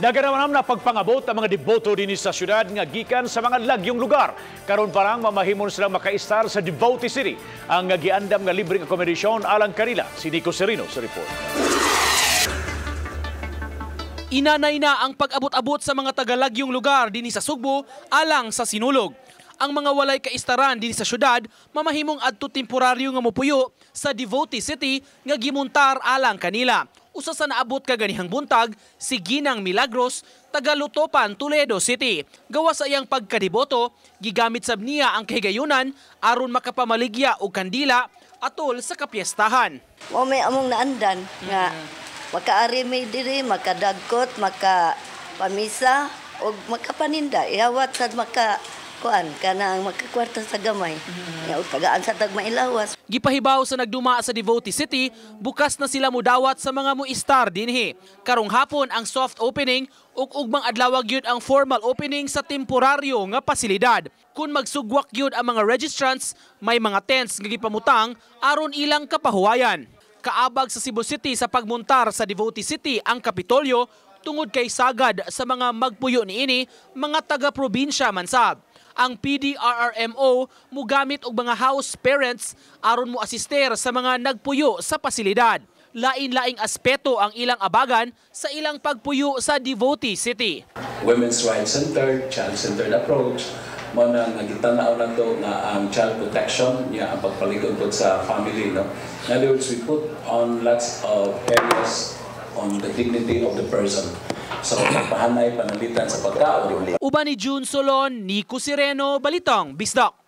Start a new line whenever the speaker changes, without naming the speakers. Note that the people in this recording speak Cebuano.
Daghan na pagpangabot ang mga deboto dinhi sa syudad nga gikan sa mga lagyong lugar. Karon pa lang mamahimon silang makaistar sa Devotee City. Ang giandam nga libreng akomodasyon alang kanila. Si Nico Serino sa report.
Inanay na ang pag-abot-abot sa mga tagalagyong lugar dinhi sa Sugbo alang sa Sinulog. Ang mga walay kaistaran dinhi sa syudad mamahimong adto temporaryo nga mopuyo sa Devotee City nga gimuntar alang kanila. Usa sa naabot kaganihang buntag si Ginang Milagros, taga Lutopan, Toledo City. Gawa sa iyang pagkadeboto, gigamit sab niya ang kahigayunan aron makapamaligya og kandila atol sa kapiestahan.
Mao may among naandan nga makaari mi diri, makadagkot, maka pamisa og makapaninda. Ihawat sad maka kuan kanang makakwarta sa gamay. Ya, og tagaan sa tag mailawas.
Gipahibaw sa nagduma sa Devotee City, bukas na sila mudawat sa mga muistar dinhi. Karong hapon ang soft opening ug ugmang adlaw gyud ang formal opening sa temporaryo nga pasilidad. Kung magsugwak gyud ang mga registrants, may mga tents nga gipamutang aron ilang kapahuwayan. Kaabag sa Cebu City sa pagmuntar sa Devotee City ang Kapitolyo tungod kay sagad sa mga magpuyo niini mga taga-probinsya man sab. Ang PDRRMO mugamit og mga house parents aron mo asister sa mga nagpuyo sa pasilidad. Lain-laing aspeto ang ilang abagan sa ilang pagpuyo sa Devotee City.
Women's rights centered, child-centered approach, mao na nga gitanaw nato nga ang child protection niya ang pagpalikod pod sa family, no? In other words, we put on lots of areas on the dignity of the person. So, pahanay, pananglitan sa pagkaon.
Uban ni June Solon, Nico Sireno, Balitang Bisdak.